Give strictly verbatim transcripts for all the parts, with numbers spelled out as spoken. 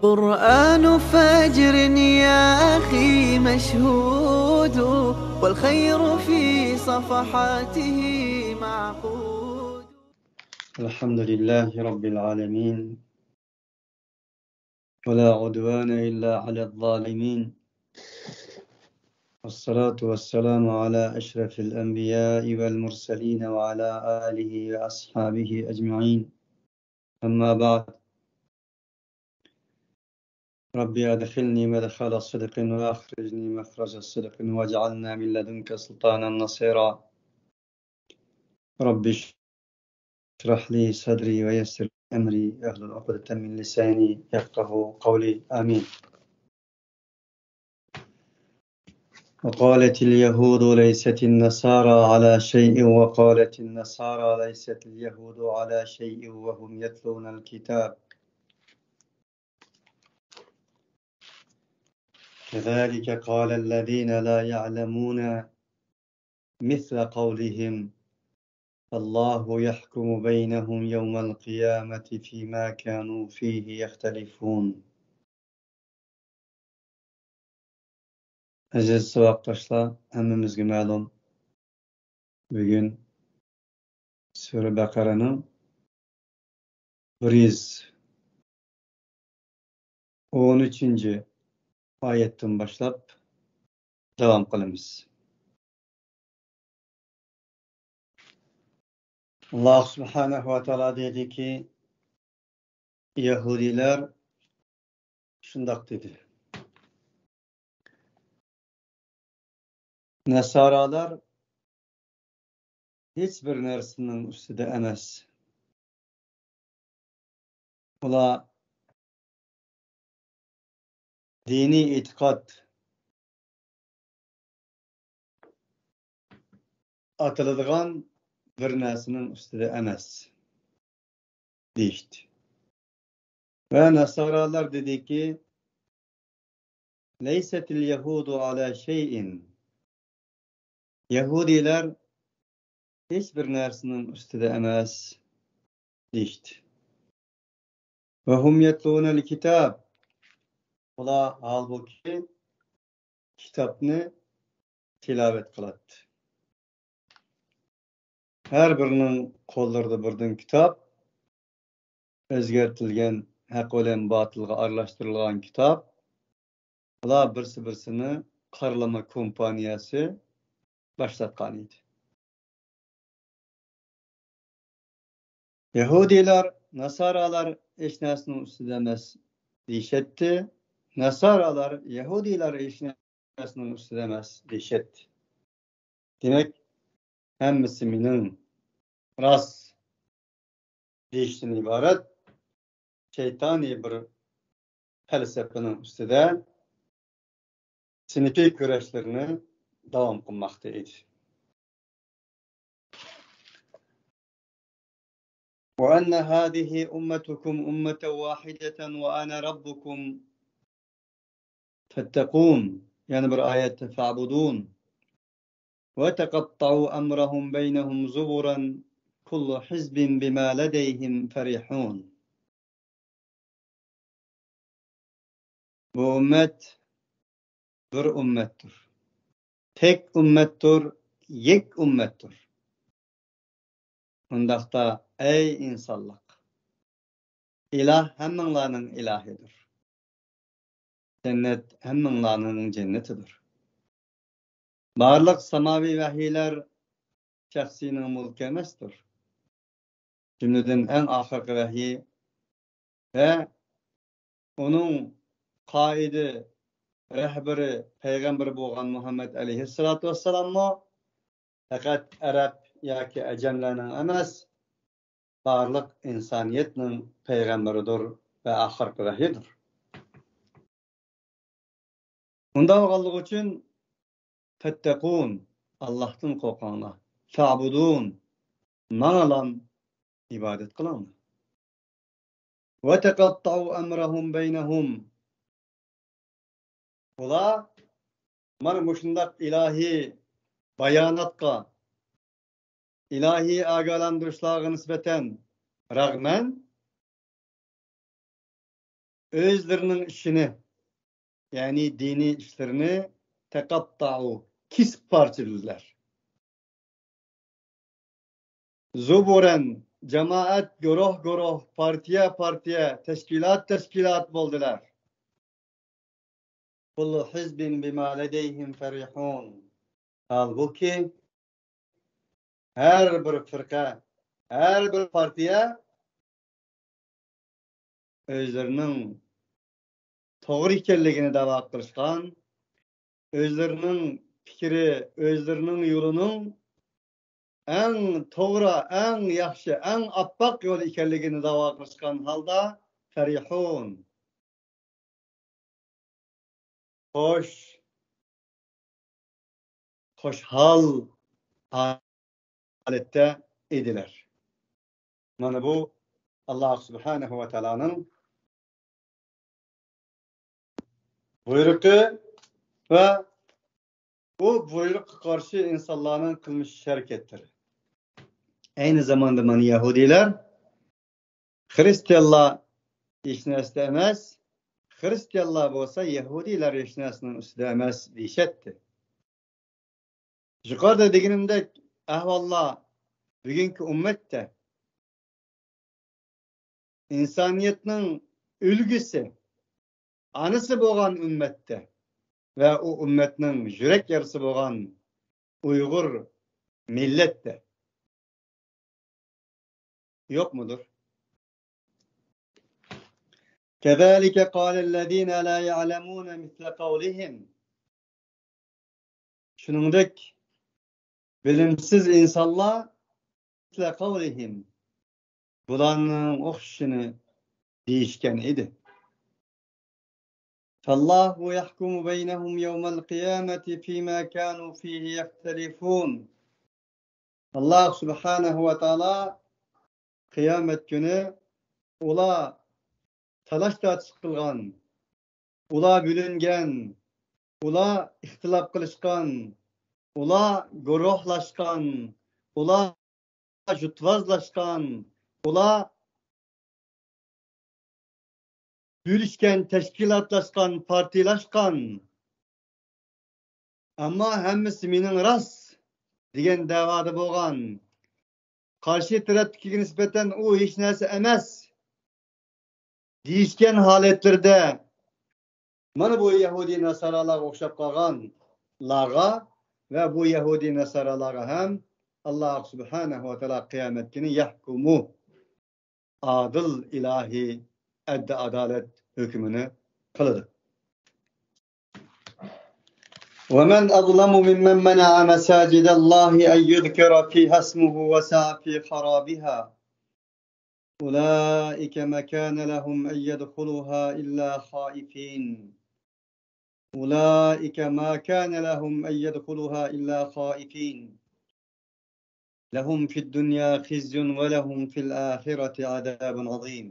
قرآن فجر يا أخي مشهود، والخير في صفحاته معقود. الحمد لله رب العالمين، ولا عدوان إلا على الظالمين، والصلاة والسلام على أشرف الأنبياء والمرسلين وعلى آله وأصحابه أجمعين. أما بعد، رب أدخلني مدخل صدق وأخرجني مخرج صدق واجعلنا من لدنك سلطانا نصيرا. رب اشرح لي صدري ويسر لي أمري واحلل عقدة من لساني يفقهوا قولي. آمين. وقالت اليهود ليست النصارى على شيء وقالت النصارى ليست اليهود على شيء وهم يتلون الكتاب. كذلك قال الذين لا يعلمون مثل قولهم فالله يحكم بينهم يوم القيامة فيما كانوا فيه يختلفون. ئەزىز ساۋاقداشلار، ھەممىمىزگە مەلۇم، بۈگۈن سۈرە بەقەرەنىڭ بىر يۈز ئون ئۈچىنچى ئايەتتىن باشلاپ داۋام قىلىمىز. ئاللاھ سۇبھانەھۇ ۋە تائالا دېدىكى، يەھۇدىيلار شۇنداق دېدى. نەسارالار ھېچ بىر نەرسىنىڭ ئۈستىدە ئەمەس. ئۇلار دىنىي ئېتىقاد ئاتىلىدىغان بىر نەرسىنىڭ ئۈستىدە ئەمەس، دېيىشتى. ۋە ناسارالار دېدىكى، ليست اليهود على شيء. يەھۇدىيلار ھېچ بىر نەرسىنىڭ ئۈستىدە ئەمەس، دېيىشتى. وهم يتلون الكتاب. ئۇلار ھالبۇكى كىتابنى تىلاۋەت قىلاتتى. ھەر بىرىنىڭ قوللىرىدا بىردىن كىتاب، ئۆزگەرتىلگەن، ھەق بىلەن باتىلغا ئارىلاشتۇرۇلغان كىتاب. بۇلار بىرسى-بىرسىنى قارىلىما كومپانىيەسى باشلاتقان ئىدى. يەھۇدىيلار، ناسارالار ھېچ نەرسىنىڭ ئۈستىدە ئەمەس دېيىشەتتى. ناسارالار، يەھۇدىيلار ھېچ نەرسىنىڭ ئۈستىدە ئەمەس دېيىشەتتى. دېمەك، ھەممىسى مېنىڭ راست دېيىشتىن ئىبارەت شەيتانىي بىر پەلسەپىنىڭ ئۈستىدە سىنىپىي كۈرەشلىرىنى داۋام قىلماقتا ئىدى. وأن هذه أمتكم أمة واحدة وأنا ربكم فاتقون. يەنە بىر ئايەتتە فاعبدون. وتقطعوا أمرهم بينهم زبرا كل حزب بما لديهم فرحون. بۇ ئۈممەت بىر ئۈممەتتۇر. تەك ئۈممەتتۇر، يەك ئۈممەتتۇر. ئۇنداقتا، ئەي ئىنسانلىق، ئىلاھ ھەممىڭلارنىڭ ئىلاھىدۇر. جەننەت ھەممىڭلارنىڭ جەننىتىدۇر. بارلىق ساماۋى ۋەھىيلەر شەخسىينىڭ مۈلكى ئەمەستۇر. جۈملىدىن ئەڭ ئاخىرقى ۋەھىي ۋە ئۇنىڭ قائىدى، رەھبىرى، پەيغەمبىرى بولغان مۇھەممەد ئەلەيھىسسالاتۇ ۋەسسالاممۇ پەقەت ئەرەب ياكى ئەجەملەرنىڭ ئەمەس، بارلىق ئىنسانىيەتنىڭ پەيغەمبىرىدۇر ۋە ئاخىرقى ۋەھىيدۇر. ئۇنداق بولغانلىقى ئۈچۈن، فاتقون، ئاللاھتىن قورقۇڭلار. فاعبدون، ماڭىلام ئىبادەت قىلىڭلار. وتقطعوا أمرهم بينهم. ئۇلار مانا مۇشۇنداق ئىلاھىي باياناتقا، ئىلاھىي ئاگاھلاندۇرۇشلارغا نىسبەتەن رەغمەن، ئۆزلىرىنىڭ ئىشىنى، يەنى دىنىي ئىشلىرىنى تەقەتتەئۇ، كېسىپ پارچىلىدىلەر. زۇبۇرەن، جامائەت گۇرۇھ گۇرۇھ، پارتىيە پارتىيە، تەشكىلات تەشكىلات بولدىلار. كل حزب بما لديهم فرحون. ھالبۇكى، ھەر بىر فىرقە، ھەر بىر پارتىيە ئۆزلىرىنىڭ توغرا ئىكەنلىكىنى دەۋا قىلىشقان، ئۆزلىرىنىڭ پىكرى، ئۆزلىرىنىڭ يولىنىڭ ئەڭ توغرا، ئەڭ ياخشى، ئەڭ ئاپئاق يول ئىكەنلىكىنى دەۋا قىلىشقان ھالدا، فرحون، خوش، خۇشال ھالەتتە ئىدىلەر. مانا بۇ، ئاللا سۇبھانەھۇ ۋە تائالانىڭ بۇيرۇقى ۋە بۇ بۇيرۇققا قارشى ئىنسانلارنىڭ قىلمىش ھەرىكەتلىرى. ئەينى زاماندا مانا يەھۇدىيلار، خىرىستىيانلار ھېچ نەرسىدە ئەمەس، خىرىستىيانلار بولسا يەھۇدىيلار ھېچ نەرسىنىڭ ئۈستىدە ئەمەس دېيىشەتتى. يۇقىرىدا دېگىنىمدەك، ئەھۋاللار بۈگۈنكى ئۈممەتتە ئىنسانىيەتنىڭ ئۈلگىسى، ئانىسى بولغان ئۈممەتتە ۋە ئۇ ئۈممەتنىڭ يۈرەك يارىسى بولغان ئۇيغۇر مىللەتتە يوقمۇدۇر؟ كذلك قال الذين لا يعلمون مثل قولهم. شۇنىڭدەك بىلىمسىز ئىنسانلار، مثل قولهم، بۇلارنىڭ ئوخشىشىنى دېيىشكەن ئىدى. فالله يحكم بينهم يوم القيامة فيما كانوا فيه يختلفون. ئاللا سۇبھانەھۇ ۋە تائالا قىيامەت كۈنى ئۇلار تالاش تارتىش قىلغان، ئۇلار بۆلۈنگەن، ئۇلار ئىختىلاپ قىلىشقان، ئۇلار گۇرۇھلاشقان، ئۇلار جۇتۋازلاشقان، ئۇلار بۆلۈشكەن، تەشكىلاتلاشقان، پارتىيىلاشقان. ئەمما ھەممىسى مېنىڭ راست دېگەن دەۋادا بولغان، قارشى تەرەپتىكىگە نىسبەتەن ئۇ ھېچ نەرسە ئەمەس دېيىشكەن ھالەتلىرىدە، مانا بۇ يەھۇدىي ناسارالارغا ئوخشاپ قالغانلارغا ۋە بۇ يەھۇدىي ناسارالارغا ھەم ئاللا سۇبھانەھۇ ۋە تائالا قىيامەت كۈنى يەھكۇمۇ، ئادىل ئىلاھىي ئەددى-ئادالەت ھۆكمىنى قىلىدۇ. ومن أظلم ممن منع مساجد الله أن يذكر فيها اسمه وسعى في خرابها أولئك ما كان لهم أن يدخلوها إلا خائفين أولئك ما كان لهم أن يدخلوها إلا خائفين لهم في الدنيا خزي ولهم في الآخرة عذاب عظيم.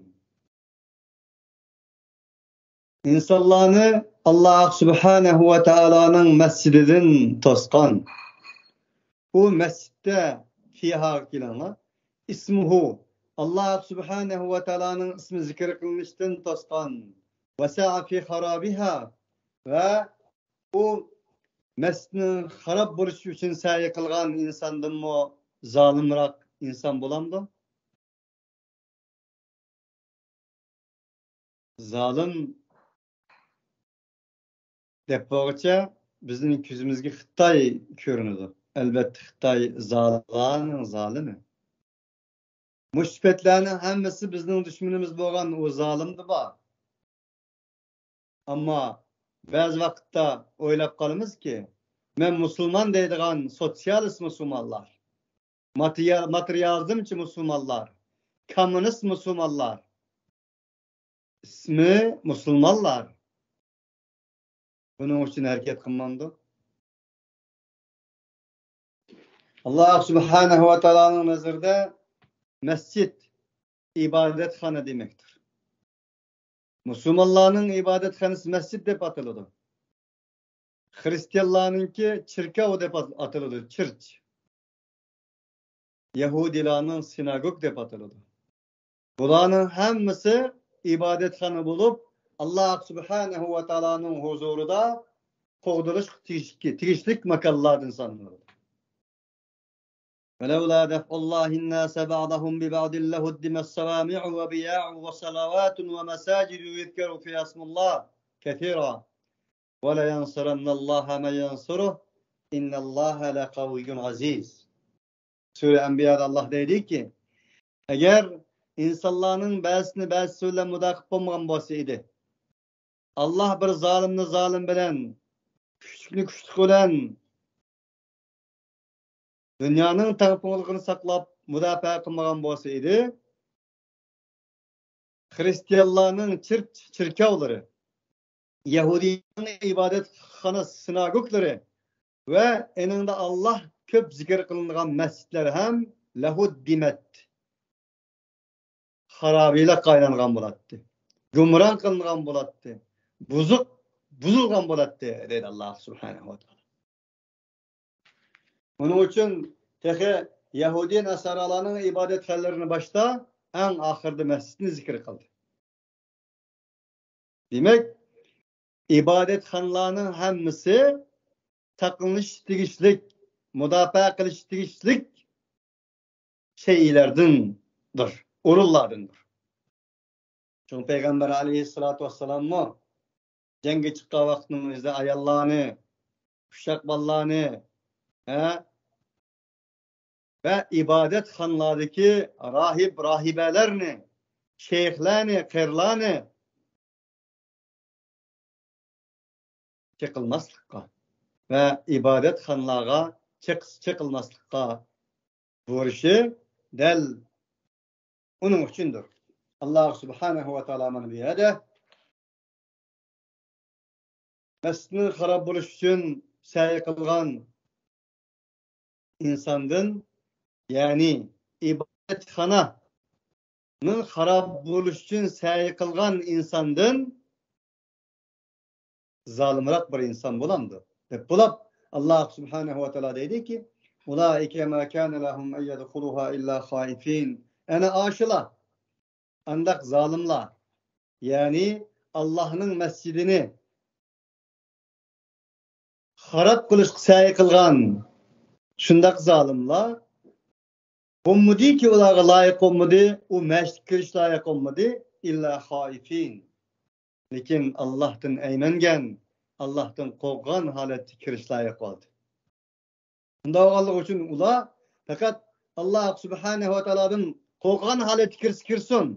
ئىنسانلارنى ئاللا سۇبھانەھۇ ۋە تائالانىڭ مەسچىتىدىن توسقان. ئۇ مەسچىتتە، فىھاغا كېلىڭلار. ئىسمۇھۇ، ئاللا سۇبھانەھۇ ۋە تائالانىڭ ئىسمى زىكىر قىلىنىشتىن توسقان. ۋەسەئە فى خارابىھا، ۋە ئۇ مەسچىتنىڭ خاراب بولۇشى ئۈچۈن سەي قىلغان ئىنساندىنمۇ زالىمراق ئىنسان بولامدۇ؟ زالىم دەپ بولغۇچە بىزنىڭ كۆزىمىزگە خىتاي كۆرۈنىدۇ. ئەلۋەتتە، خىتاي زالىملارنىڭ زالىمى. مۇشۇ سۈپەتلەرنىڭ ھەممىسى بىزنىڭ دۈشمىنىمىز بولغان ئۇ زالىمدا بار. ئەمما بەزى ۋاقىتتا ئويلاپ قالىمىزكى، مەن مۇسۇلمان دەيدىغان سوتسىيالىست مۇسۇلمانلار، ماتېرىيال-، ماتېرىيالىزمچى مۇسۇلمانلار، كوممۇنىست مۇسۇلمانلار، ئىسمى مۇسۇلمانلار بۇنىڭ ئۈچۈن ھەرىكەت قىلمامدۇ؟ ئاللا سۇبھانەھۇ ۋە تائالانىڭ نەزىرىدە مەسچىت ئىبادەتخانا دېمەكتۇر. مۇسۇلمانلارنىڭ ئىبادەتخانىسى مەسچىت دەپ ئاتىلىدۇ. خرىستىيانلارنىڭكى چېركاۋ دەپ ئاتىلىدۇ، چىرچ. يەھۇدىيلارنىڭ سىناگوگ دەپ ئاتىلىدۇ. بۇلارنىڭ ھەممىسى ئىبادەتخانا بولۇپ، ئاللاھ سۇبھانەھۇ ۋە تائالانىڭ ھۇزۇرىدا قوغدىلىشقا تېگىشلىك، تېگىشلىك ماكانلاردىن سانىلىدۇ. ولولا دفع الله الناس بعضهم ببعض لهدمت صوامع وبيع وصلوات ومساجد يذكر فيها اسم الله كثيرا ولينصرن الله من ينصره إن الله لقوي عزيز. سۈرە ئەنبىيادا ئاللاھ دەيدىكى، ئەگەر ئىنسانلارنىڭ بەزىسىنى بەزىسى بىلەن مۇداپىئە قىلىپ بولمىغان بولسا ئىدى، ئاللاھ بىر زالىمنى زالىم بىلەن، كۈچلۈكنى كۈچلۈك بىلەن، دۇنيانىڭ تەڭپۇڭلۇقىنى ساقلاپ مۇداپىئە قىلمىغان بولسا ئىدى، خرىستىيانلارنىڭ چىر-، چېركاۋلىرى، يەھۇدىينىڭ ئىبادەتخانا سىناگوگلىرى ۋە ئېنىڭدا ئاللاھ كۆپ زىكىر قىلىنغان مەسچىتلەر ھەم لەھۇددىمەت، خارابىلىققا ئايلانغان بولاتتى. گۇمران قىلىنغان بولاتتى. بۇزۇق، بۇزۇلغان بولاتتى، دەيدۇ ئاللاھ سۇبھانەھۇ ۋە تائالا. ئۇنىڭ ئۈچۈن تېخى يەھۇدىي ناسارالارنىڭ ئىبادەتخانىلىرىنى باشتا، ئەڭ ئاخىرىدا مەسچىتنى زىكىر قىلدى. دېمەك، ئىبادەتخانىلارنىڭ ھەممىسى ساقلىنىش تېگىشلىك، مۇداپىئە قىلىش تېگىشلىك شەيئىلەردىندۇر، ئورۇنلاردىندۇر. چۈنكى پەيغەمبەر ئەلەيھىسسالاتۇ ۋەسسالاممۇ جەڭگە چىققان ۋاقتىنىڭ ئۆزىدە ئاياللارنى، ئۇششاق بالىلارنى، ھە، ۋە ئىبادەتخانىلاردىكى راھىب، راھىبەلەرنى، شەيخلەرنى، قېرىلارنى چېقىلماسلىققا ۋە ئىبادەتخانىلارغا چېق-، چېقىلماسلىققا بۇيرۇشى دەل ئۇنىڭ ئۈچۈندۇر. ئاللاھ سۇبھانەھۇ ۋە تائالا مانا بۇ يەردە مەسچىتنىڭ خاراب بولۇش ئۈچۈن سەي قىلغان ئىنساندىن، يەنى ئىبادەتخانانىڭ خاراب بولۇش ئۈچۈن سەي قىلغان ئىنساندىن زالىمراق بىر ئىنسان بولامدۇ؟ دەپ بولۇپ، ئاللاھ سۇبھانەھۇ ۋە تائالا دەيدىكى، أولئك ما كان لهم أن يدخلوها إلا خائفين. ئەنە ئاشۇلار، ئانداق زالىملار، يەنى ئاللاھنىڭ مەسچىتىنى خاراب قىلىشقا سەي قىلغان شۇنداق زالىملار بولمىدىكى، ئۇلارغا لايىق بولمىدى، ئۇ مەسچىتكە كىرىش لايىق بولمىدى، إلا خائفين. لېكىن ئاللاھتىن ئەيمەنگەن، ئاللاھتىن قورققان ھالەتتە كىرىش لايىق بولدى. شۇنداق بولغانلىقى ئۈچۈن ئۇلار پەقەت ئاللاھ سۇبھانەھۇ ۋە تائالادىن قورققان ھالەتتە كىرسە كىرسۇن،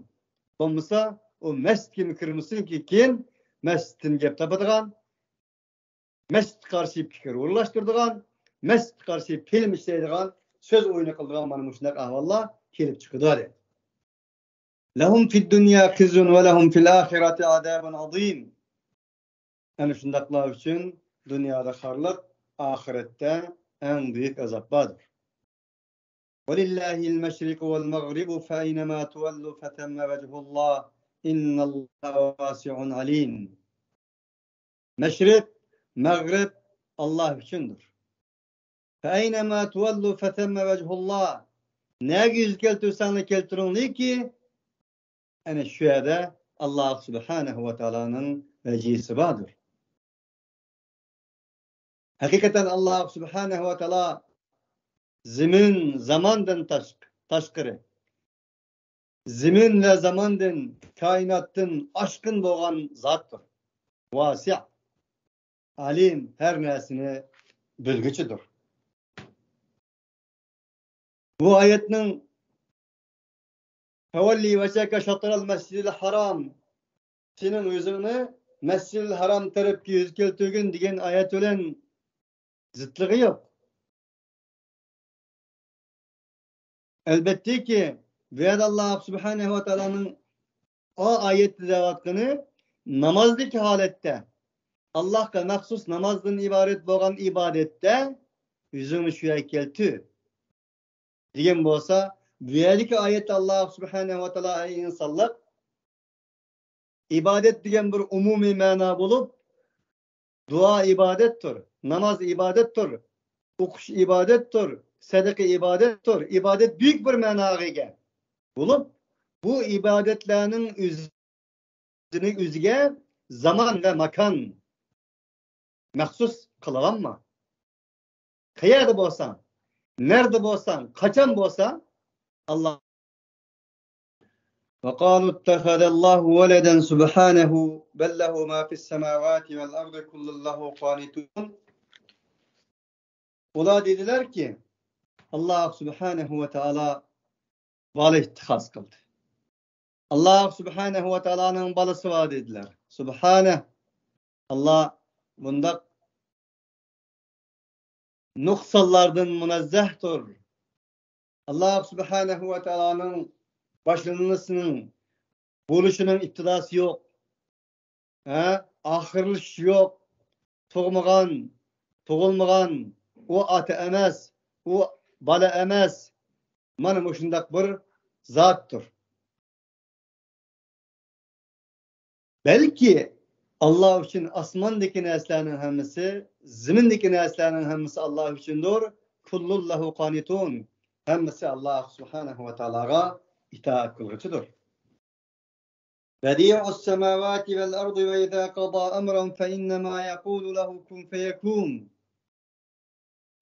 بولمىسا ئۇ مەسچىتكىمۇ كىرمىسۇنكى، كېيىن مەسچىتتىن گەپ تاپىدىغان، مەسچىتكە قارشى پىكىر ئورۇنلاشتۇرىدىغان، مەسچىتكە قارشى فىلىم ئىشلەيدىغان، سۆز ئويۇنى قىلىدىغان مانا مۇشۇنداق ئەھۋاللار كېلىپ چىقىدۇ، دەيدۇ. لهم في الدنيا خزي ولهم في الآخرة عذاب عظيم. ئەنە شۇنداقلار ئۈچۈن دۇنيادا خارلىق، ئاخىرەتتە ئەڭ بۈيۈك ئازاب باردۇر. ولله المشرق والمغرب فأينما تولوا فثم وجه الله إن الله واسع عليم. مەشرىق، مەغرىب ئاللاھ ئۈچۈندۇر. فأينما تولوا فثم وجه الله. نەگە يۈز كەلتۈرسەڭلار كەلتۈرۈڭلاركى، ئەنە شۇ يەردە ئاللاھ سۇبھانەھۇ ۋە تائالانىڭ ۋەجھىسى باردۇر. ھەقىقەتەن ئاللاھ سۇبھانەھۇ ۋە تائالا زېمىن، زاماندىن تاش-، تاشقىرى، زېمىن ۋە زاماندىن، كائىناتتىن ئاشقۇن بولغان زاتتۇر. ۋاسىئ، ئالىم، ھەر نەرسىنى بىلگۈچىدۇر. بۇ ئايەتنىڭ فوللى وجهك شطر المسجد الحرام، سېنىڭ يۈزۈڭنى مەسجىدىل ھارام تەرەپكە يۈز كەلتۈرگىن دېگەن ئايەت بىلەن زىتلىقى يوق. ئەلبەتتىكى، بۇ يەردە ئاللاھ سۇبھانەھۇ ۋە تائالانىڭ ئا ئايەتتە دەۋاتقىنى نامازدىكى ھالەتتە، ئاللاھقا مەخسۇس نامازدىن ئىبارەت بولغان ئىبادەتتە يۈزۈڭنى شۇ يەرگە كەلتۈر دېگەن بولسا، بۇ يەردىكى ئايەتتە ئاللاھ سۇبھانەھۇ ۋە تائالا، ئەي ئىنسانلار، ئىبادەت دېگەن بىر ئومۇمىي مەنا بولۇپ، دۇئا ئىبادەتتۇر، ناماز ئىبادەتتۇر، ئوقۇش ئىبادەتتۇر، سەدىقە ئىبادەتتۇر. ئىبادەت بۈيۈك بىر مەناغا ئىگە بولۇپ، بۇ ئىبادەتلەرنىڭ ئۆزىنى ئۆزىگە زامان ۋە ماكان مەخسۇس قىلغانمۇ؟ قەيەردە بولساڭ، نەدە بولساڭ، قاچان بولساڭ، ئاللا. وقالوا اتخذ الله ولدا سبحانه بل له ما في السماوات والأرض كل له قانتون. ئۇلار دېدىلەركى، ئاللا سۇبھانەھۇ ۋە تائالا بالا ئىتتىخاز قىلدى. ئاللا سۇبھانەھۇ ۋە تائالانىڭ بالىسى بار دېدىلەر. سۇبھانە، ئاللا بۇنداق نۇقسانلاردىن مۇنەززەھتۇر. ئاللا سۇبھانەھۇ ۋە تائالانىڭ باشلىنىشىنىڭ، بولۇشىنىڭ ئىپتىداسى يوق. ھە؟ ئاخىرلىشىشى يوق. تۇغمىغان، تۇغۇلمىغان، ئۇ ئاتا ئەمەس، ئۇ بالا ئەمەس. مانا مۇشۇنداق بىر زاتتۇر. بەلكى ئاللا ئۈچۈن ئاسماندىكى نەرسىلەرنىڭ ھەممىسى، زېمىندىكى نەرسىلەرنىڭ ھەممىسى ئاللا ئۈچۈندۇر. كۇللۇن لەھۇ قانىتۇن. ھەممىسى ئاللا سۇبھانەھۇ ۋە تائالاغا ئىتائەت قىلغۇچىدۇر. بديع السماوات والأرض وإذا قضى أمرا فإنما يقول له كن فيكون.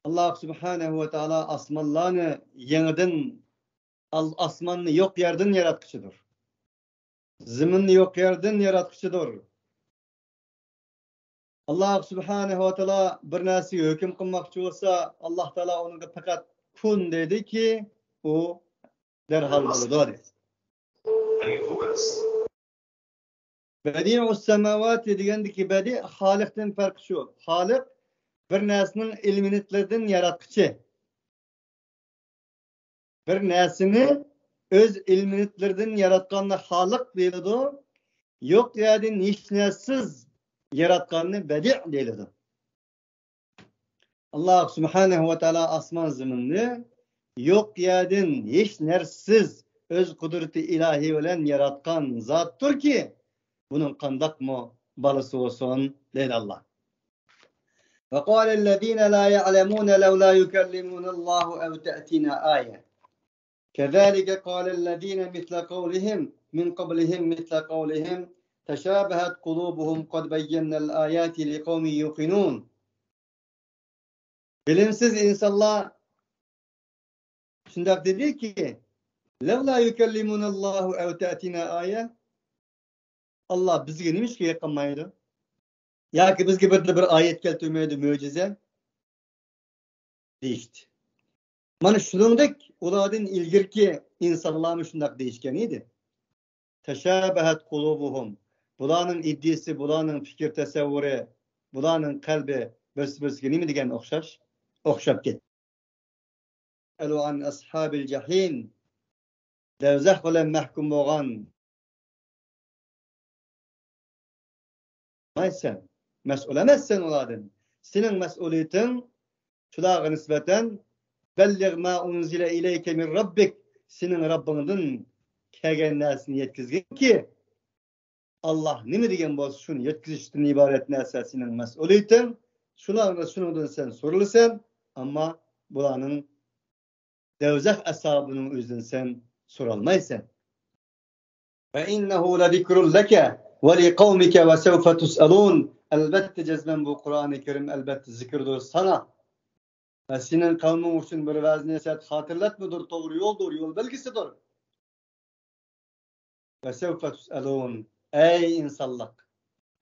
ئاللا سۇبھانەھۇ ۋە تائالا ئاسمانلارنى يېڭىدىن، ئال-، ئاسماننى يوق يەردىن ياراتقۇچىدۇر. زېمىننى يوق يەردىن ياراتقۇچىدۇر. ئاللا سۇبھانەھۇ ۋە تائالا بىر نەرسىگە ھۆكۈم قىلماقچى بولسا، ئاللا تائالا ئۇنىڭغا پەقەت كۇن دەيدىكى، ئۇ دەرھال بولىدۇ، دەيدۇ. بەدىئۇس سەماۋاتى دېگەندىكى بەدىئ خالىقتىن پەرقى شۇ. خالىق بىر نەرسىنىڭ ئېلېمېنتلىرىدىن ياراتقۇچى. بىر نەرسىنى ئۆز ئېلېمېنتلىرىدىن ياراتقاننى خالىق دېيىلىدۇ. يوق يەردىن ھېچ نەرسىسىز ياراتقاننى بەدىئ دېيىلىدۇ. ئاللا سۇبھانەھۇ ۋە تائالا ئاسمان زېمىننى يوق يەردىن ھېچ نەرسىسىز ئۆز قۇدرىتى ئىلاھى بىلەن ياراتقان زاتتۇركى، بۇنىڭ قانداقمۇ بالىسى بولسۇن دەيدۇ ئاللا. وقال الذين لا يعلمون لولا يكلمنا الله أو تأتينا آية. كذلك قال الذين مثل قولهم من قبلهم مثل قولهم تشابهت قلوبهم قد بينا الآيات لقوم يوقنون. بىلىمسىز ئىنسانلار شۇنداق دېدىكى، لولا يكلمنا الله أو تأتينا آية. ئاللا بىزگە نېمىشقا يېقىنمايدۇ؟ ياكى بىزگە بىردە بىر ئايەت كەلتۈرمەيدۇ، مۆجىزە؟ دېيىشتى. مانا شۇنىڭدەك ئۇلاردىن ئىلگىرىكى ئىنسانلارمۇ شۇنداق دېيىشكەن ئىدى. تشابهت قلوبهم. بۇلارنىڭ ئىدىيىسى، بۇلارنىڭ پىكىر تەسەۋۋۇرى، بۇلارنىڭ قەلبى بىرسى-بىرسىگە نېمە دېگەن ئوخشاش؟ ئوخشاپ كەتتى. عن أصحاب الجحيم. دوزاخ بىلەن مەھكۇم بولغان. سەن مەسئۇل ئەمەسسەن ئۇلاردىن. سېنىڭ مەسئۇلىيىتىڭ شۇلارغا نىسبەتەن، بەللىغ ما ئۇنزىلە ئىلەيكە مىن رەببىك، سېنىڭ رەببىڭدىن كەلگەن نەرسىنى يەتكۈزگىنكى، ئاللا نېمە دېگەن بولسا، شۇنى يەتكۈزۈشتىن ئىبارەت نەرسە سېنىڭ مەسئۇلىيىتىڭ. شۇلارغا، شۇنىڭدىن سەن سورىلىسەن، ئەمما بۇلارنىڭ دوزاخ ئازابىنىڭ ئۆزىدىن سەن سورالمايسەن. وإنه لذكر لك ولقومك وسوف تسألون. ئەلۋەتتە، جەزمەن بۇ قۇرئانى كەرىم ئەلۋەتتە زىكىردۇر ساڭا ۋە سېنىڭ قەۋمىڭ ئۈچۈن بىر ۋەز-نەسىھەت، خاتىرىلەتمىدۇر، توغرا يولدۇر، يول بەلگىسىدۇر. وسوف تسألون. ئەي ئىنسانلىق،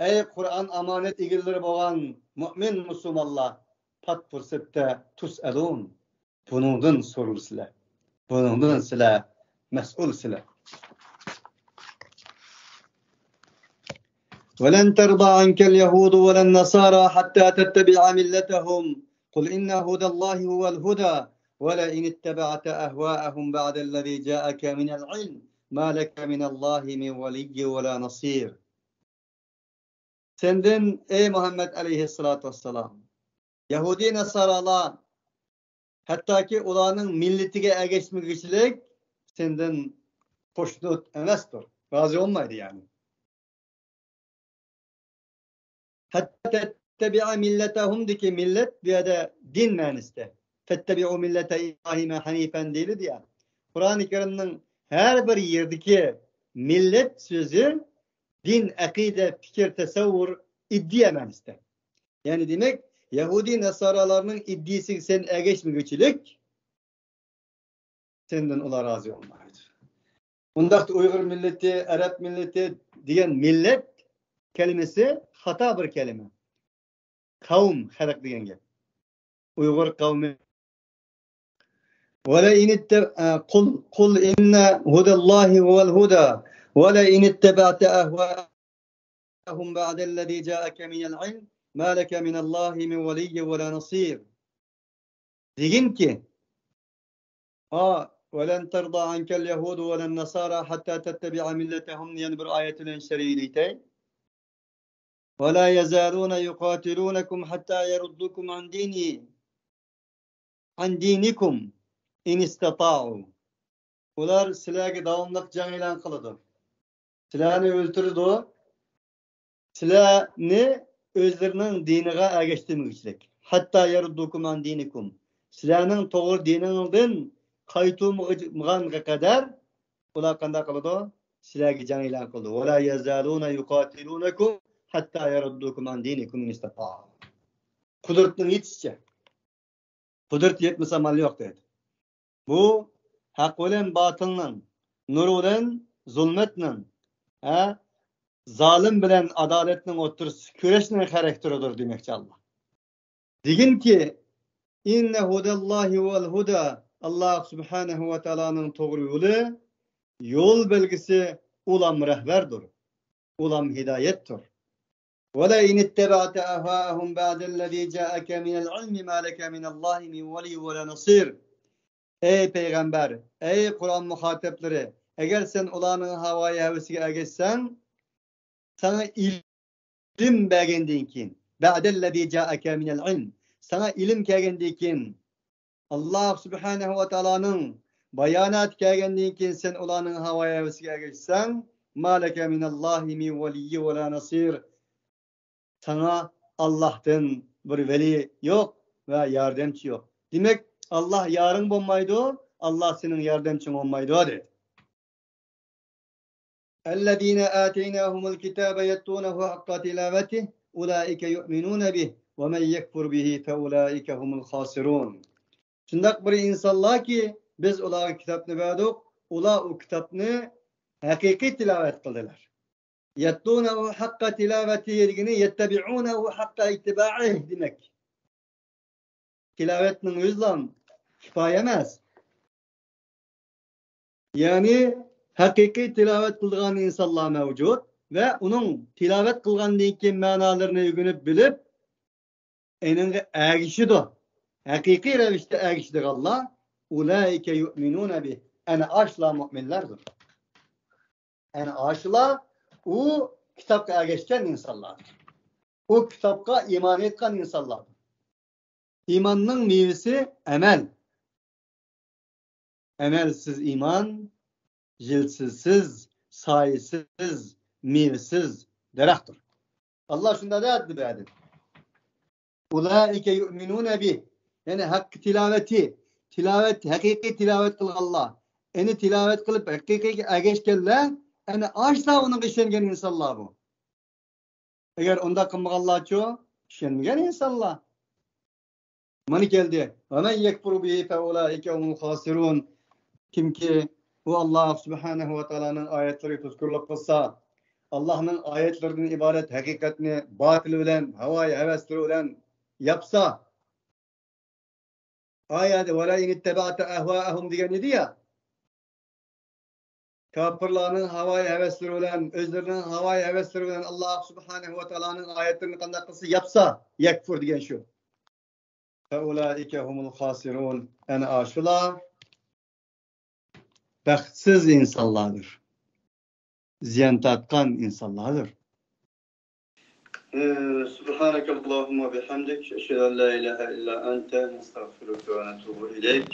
ئەي قۇرئان ئامانەت ئىگىلىرى بولغان مۇئمىن مۇسۇلمانلار، پات پۇرسەتتە تسألون. بۇنىڭدىن سورىلىسىلەر. بۇنىڭدىن سىلەر مەسئۇلسىلەر. ولن ترضى عنك اليهود ولا النصارى حتى تتبع ملتهم. قل إن هدى الله هو الهدى ولئن اتبعت أهواءهم بعد الذي جاءك من العلم ما لك من الله من ولي ولا نصير. سەندىن، ئەي مۇھەممەد ئەلەيھىسسالاتۇ ۋەسسالام، يەھۇدىي ناسارالار، ھەتتاكى ئۇلارنىڭ مىللىتىگە ئەگەشمىگۈچىلىك سەندىن خۇشنۇد ئەمەستۇر، رازى بولمايدۇ يەنى. ھەتتا تەتتەبىئە مىللەتەھۇمدىكى مىللەت بۇ يەردە دىن مەنىسىدە. فەتتەبىئۇ مىللەتە ئىبراھىمە ھەنىفەن دېيىلىدۇ يا. قۇرئانى كەرىمنىڭ ھەر بىر يېرىدىكى مىللەت سۆزى دىن، ئەقىدە، پىكىر، تەسەۋۋۇر، ئىدىيە مەنىسىدە. يەنى دېمەك، يەھۇدىي ناسارالارنىڭ ئىدىيىسىگە سەن ئەگەشمىگۈچىلىك، سەندىن ئۇلار رازى بولمايدۇ. ئۇنداقتا ئۇيغۇر مىللىتى، ئەرەب مىللىتى دېگەن مىللەت كەلىمىسى خاتا بىر كەلىمە. قەۋم، خەلق دېگەن گەپ. ئۇيغۇر قەۋمى. ولئن اتب-، قل، قل إن هدى الله هو الهدى ولئن اتبعت أهواءهم بعد الذي جاءك من العلم ما لك من الله من ولي ولا نصير. دېگىنكى، ھا، ولن ترضى عنك اليهود ولا النصارى حتى تتبع ملتهم دېگەن بىر ئايەت بىلەن شەرھلىتەي. ولا يزالون يقاتلونكم حتى يردوكم عن ديني، عن دينكم إن استطاعوا. ئۇلار سىلەرگە داۋاملىق جەڭ ئېلان قىلىدۇ. سىلەرنى ئۆلتۈرىدۇ. سىلەرنى ئۆزلىرىنىڭ دىنىغا ئەگەشتۈرمىگۈچىلىك. حتى يردوكم عن دينكم. سىلەرنىڭ توغرا دىنىڭدىن قايتۇرمىغانغا قەدەر ئۇلار قانداق قىلىدۇ؟ سىلەرگە جەڭ ئېلان قىلىدۇ. ولا يزالون يقاتلونكم حتى يردوكم عن دينكم إن استطاعوا. قۇدرىتىنىڭ يېتىشىچە. قۇدرىتى يەتمىسە ئامال يوق دەيدۇ. بۇ ھەق بىلەن باتىلنىڭ، نۇر بىلەن زۇلمەتنىڭ، ھە، زالىم بىلەن ئادالەتنىڭ ئوتتۇرىسىدىكى كۈرەشنىڭ خاراكتېرىدۇر دېمەكچى ئاللا. دېگىنكى، إن هدى الله هو الهدى، ئاللا سۇبھانەھۇ ۋە تائالانىڭ توغرا يولى، يول بەلگىسى ئۇلام رەھبەردۇر، ئۇلام ھىدايەتتۇر. ولئن اتبعت أهواءهم بعد الذي جاءك من العلم ما لك من الله من ولي ولا نصير. ئەي پەيغەمبەر، ئەي قۇرئان مۇخاتەپلىرى، ئەگەر سەن ئۇلارنىڭ ھاۋايى ھەۋىسىگە ئەگەشسەڭ، ساڭا ئىلىم بەرگەندىن كېيىن، بعد الذي جاءك من العلم، ساڭا ئىلىم كەلگەندىن كېيىن، ئاللا سۇبھانەھۇ ۋە تائالانىڭ باياناتى كەلگەندىن كېيىن سەن ئۇلارنىڭ ھاۋايى ھەۋىسىگە ئەگەشسەڭ، ما لك من الله من ولي ولا نصير. ساڭا ئاللاھتىن بىر ۋەلى يوق ۋە ياردەمچى يوق. دېمەك، ئاللا يارىڭ بولمايدۇ، ئاللا سېنىڭ ياردەمچىڭ بولمايدۇ، دېدى. الذين آتيناهم الكتاب يتلونه حق تلاوته أولئك يؤمنون به ومن يكفر به فأولئك هم الخاسرون. شۇنداق بىر ئىنسانلاركى، بىز ئۇلارغا كىتابنى بەردۇق، ئۇلار ئۇ كىتابنى ھەقىقىي تىلاۋەت قىلدىلار. يتلونه حق تلاوته دېگىنى يتبعونه حق اتباعه دېمەك. تىلاۋەتنىڭ ئۆزىلا كۇپايە ئەمەس. يەنى ھەقىقىي تىلاۋەت قىلىدىغان ئىنسانلار مەۋجۇت ۋە ئۇنىڭ تىلاۋەت قىلغاندىن كېيىن مەنالىرىنى ئۆگىنىپ بىلىپ، ئېنىڭغا ئەگىشىدۇ. ھەقىقىي رەۋىشتە ئەگىشىدىغانلار، أولئك يؤمنون به، ئەنە ئاشۇلار مۆمىنلەردۇر. ئەنە ئاشۇلار ئۇ كىتابقا ئەگەشكەن ئىنسانلاردۇر. ئۇ كىتابقا ئىمان ئېيتقان ئىنسانلاردۇر. ئىماننىڭ مېۋىسى ئەمەل. ئەمەلسىز ئىمان، يىلتىزسىز، سايىسىز، مېۋىسىز دەرەختۇر. ئاللا شۇنداق دەپ بەردى. أولئك يؤمنون به. يەنى ھەققى تىلاۋەتى، تىلاۋەت، ھەقىقىي تىلاۋەت قىلغانلار، ئەنە تىلاۋەت قىلىپ ھەقىقىيگە ئەگەشكەنلەر، ئەنە ئاشۇلار ئۇنىڭغا ئىشەنگەن ئىنسانلار بۇ. ئەگەر ئۇنداق قىلمىغانلارچۇ؟ ئىشەنمىگەن ئىنسانلار. مانا كەلدى. ومن يكفر به فأولئك هم الخاسرون. كىمكى ئۇ ئاللا سۇبھانەھۇ ۋە تائالانىڭ ئايەتلىرىگە تۇزكورلۇق قىلسا، ئاللانىڭ ئايەتلىرىدىن ئىبارەت ھەقىقەتنى باتىل بىلەن، ھاۋايى ھەۋەسلىرى بىلەن ياپسا، ئايەتتە ولئن اتبعت أهواءهم دېگەن ئىدى يا. كاپىرلارنىڭ ھاۋايى ھەۋەسلىرى بىلەن، ئۆزلىرىنىڭ ھاۋايى ھەۋەسلىرى بىلەن ئاللا سۇبھانەھۇ ۋە تائالانىڭ ئايەتلىرىنى قانداق قىلسا ياپسا، يەكفۇر دېگەن شۇ. فأولئك هم الخاسرون. ئەنە ئاشۇلار بەختسىز ئىنسانلاردۇر. زىيان تارتقان ئىنسانلاردۇر. سبحانك اللهم وبحمدك، أشهد أن لا إله إلا أنت، نستغفرك ونتوب إليك.